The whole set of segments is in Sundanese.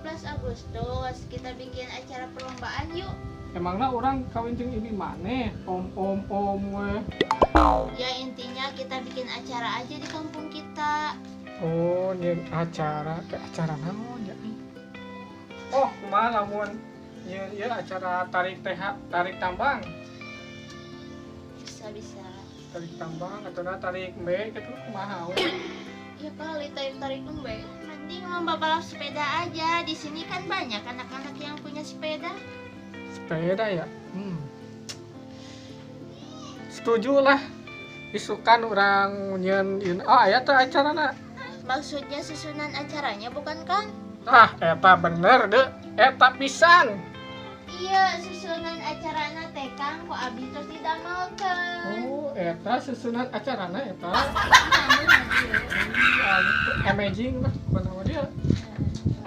17 Agustus. Kita bikin acara perlombaan yuk. Emangnya orang kawin jeung ini maneh? Om om om we. Ya intinya kita bikin acara aja di kampung kita. Oh, nyeun acara, kayak acara naon ya? Oh, kumaha lamun nyeun ieu acara tarik TH, tarik tambang. Bisa bisa. Tarik tambang atau na tarik embe gitu kumaha we? Ya kali tarik-tarik embe. Mending lomba balap sepeda aja. Di sini kan banyak anak-anak yang punya sepeda. Sepeda ya? Setuju lah. Isukan orang nyeun oh aya teh acarana. Maksudnya susunan acaranya bukan Kang? Ah, eta bener deh, eta pisan. Iya, susunan acarana teh Kang, ku abdi tos didamelkeun. Oh, eta susunan acarana eta. Amazing lah, kunaon dia.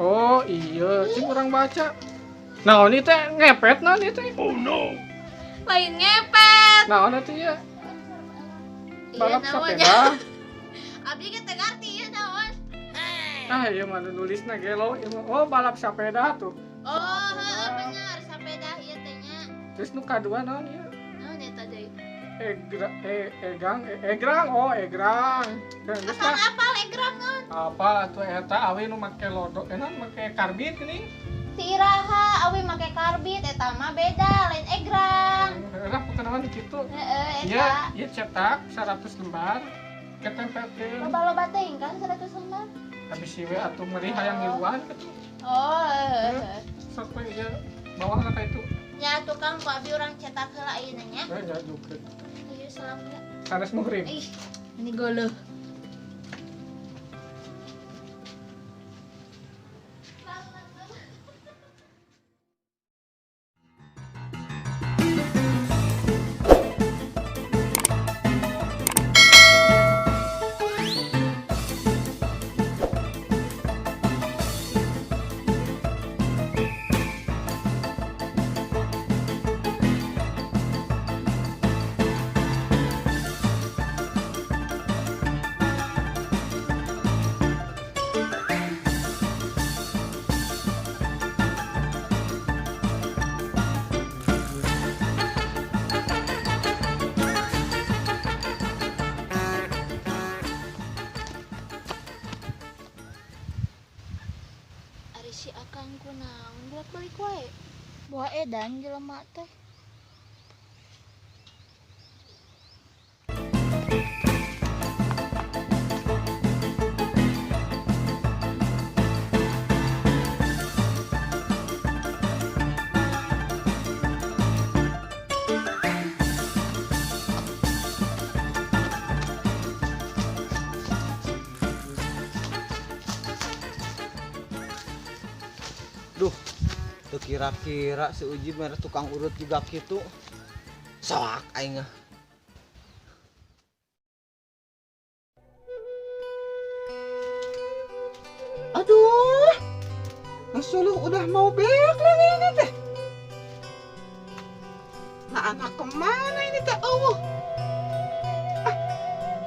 Oh iya, cing urang baca. Naon ieu teh ngepet naon ieu teh? Oh no. Lain ngepet. Naon atuh ieu? Balap sepeda. Abdi ge teu ngarti ieu naon. Ah, ieu mah nu nulisna gelo ieu mah. Oh, balap sepeda tuh. Oh, heeh bener, sepeda ieu teh nya. Terus nu kadua naon ieu? Naon eta deui? Egrang, oh egrang. Geus lah. Apal egrang naon? Apal atuh eta awi nu make lodok, naon make karbit geuning. Si iraha awi make karbit eta mah beda, lain egrang. Heeh, pokona mah kitu. Heeh, eta. Ieu ieu cetak 100 lembar. Ketempelkeun. Loba-loba teuing kan 100 lembar. Habis ieu atuh meuri hayang ngiluan kitu. Oh, heeh. Sok we ieu bawah ka itu. Nya tukang ku abi urang cetak heula ayeuna nya. Heuh, nya juga. Ayo salam ya. Sanes muhrim. Ih, ini goloh. Si akang kunaon bolak-balik wae. Bawa edan jelema teh. Duh, tuh kira-kira si Uji merah tukang urut juga gitu. Soak aing. Aduh, Mas Suluh udah mau beak lagi ini teh. Nah anak kemana ini teh? Oh, ah,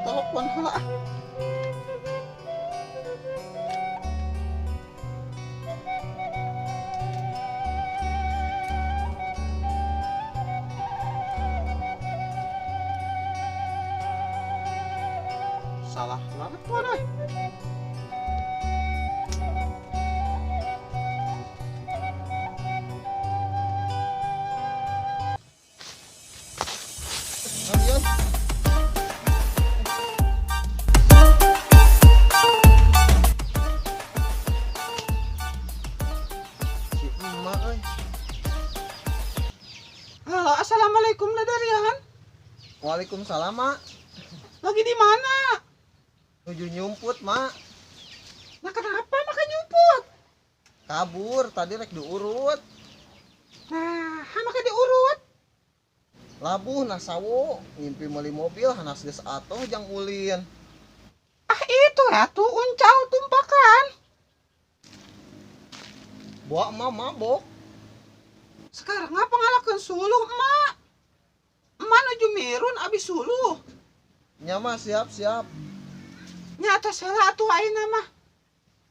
telepon heula ah. Salah telepon euy. Si emak euy. Halo, assalamualaikum Dadarian. Waalaikumsalam, Mak. Lagi di mana? Nuju nyumput, Mak. Nah, kenapa makan nyumput? Kabur, tadi rek diurut. Nah, make diurut. Labuh nah sawo, ngimpi meuli mobil hanas geus atoh jang ulin. Ah, itu ratu uncal tumpakan. Bawa emak mabok. Sekarang ngapa ngalakeun suluh, emak? Emak nuju mirun abis suluh. Nya mah siap-siap. Nya atas heula atuh ayeuna mah.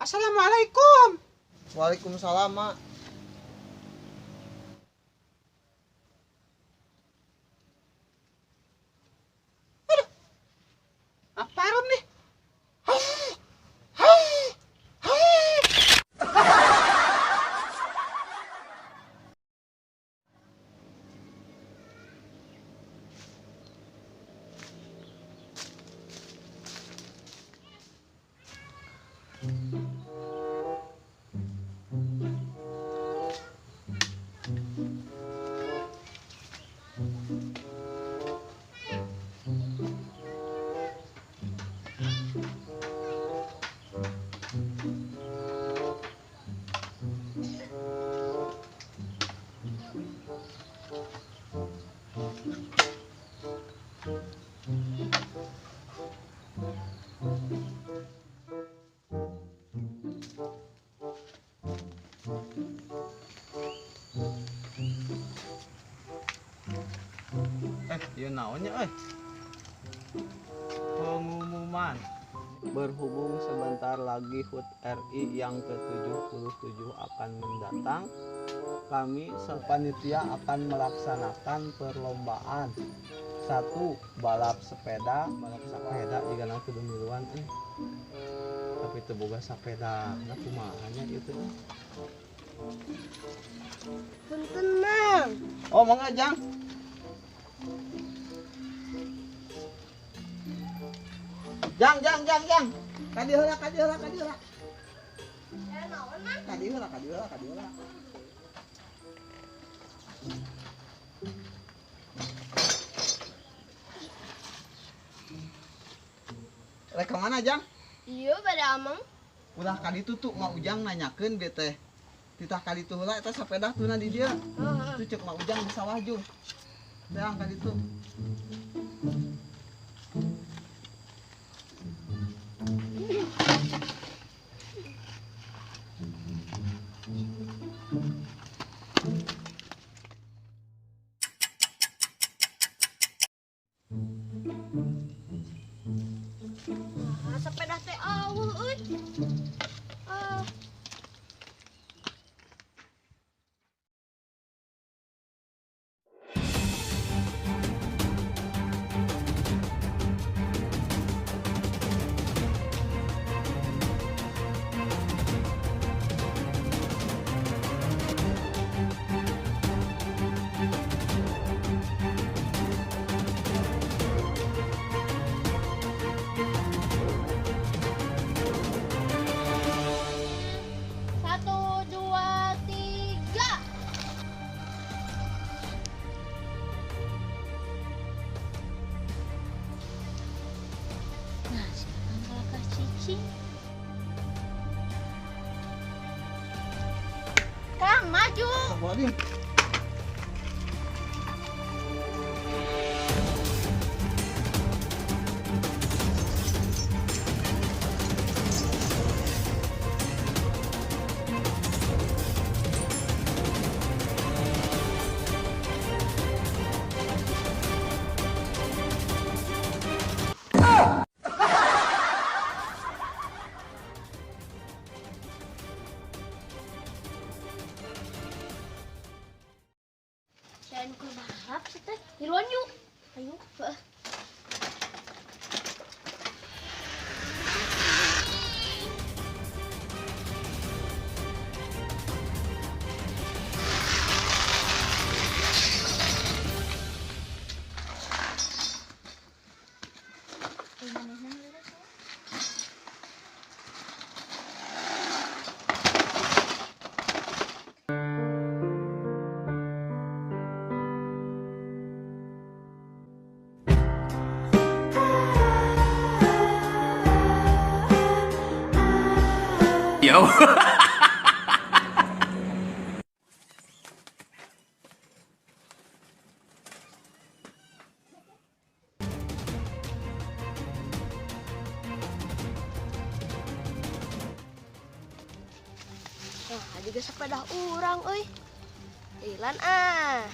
Assalamualaikum. Waalaikumsalam, Mak. Aduh. Apa nih? Ieu naonnya euy? Pengumuman. Berhubung sebentar lagi HUT RI yang ke-77 akan mendatang, kami panitia akan melaksanakan perlombaan. 1. Balap sepeda, balap sepeda jika nanti kudu miluan euy. Tapi teu boga sepeda, nah kumaha nya ieu teh. Punten, Mang. Oh, mangga, Jang. Jang, jang, jang, jang. Kadi heula, kadi heula, kadi heula. Ya naon, Mang? Kadi heula, kadi heula, kadi heula. Rek ka mana, Jang? Iya, bade ameng. Ulah kadi tuh tuh Mak Ujang nanyakeun be teh. Titah kadi tuh heula eta sapeda tuna di dieu. Heeh. Tuh ceuk Mak Ujang di sawah jung. Jang kadi tuh. Nah, sepeda teh aweuh euy. Satu, dua, tiga. Nah, sekarang kalakah cicing. Kang, maju. Astagfirullahaladzim. Jangan ku balap sih teh. Miluan yuk. Ayo. Heeh. Yo. Nah, juga sepeda urang euy. Ilan ah.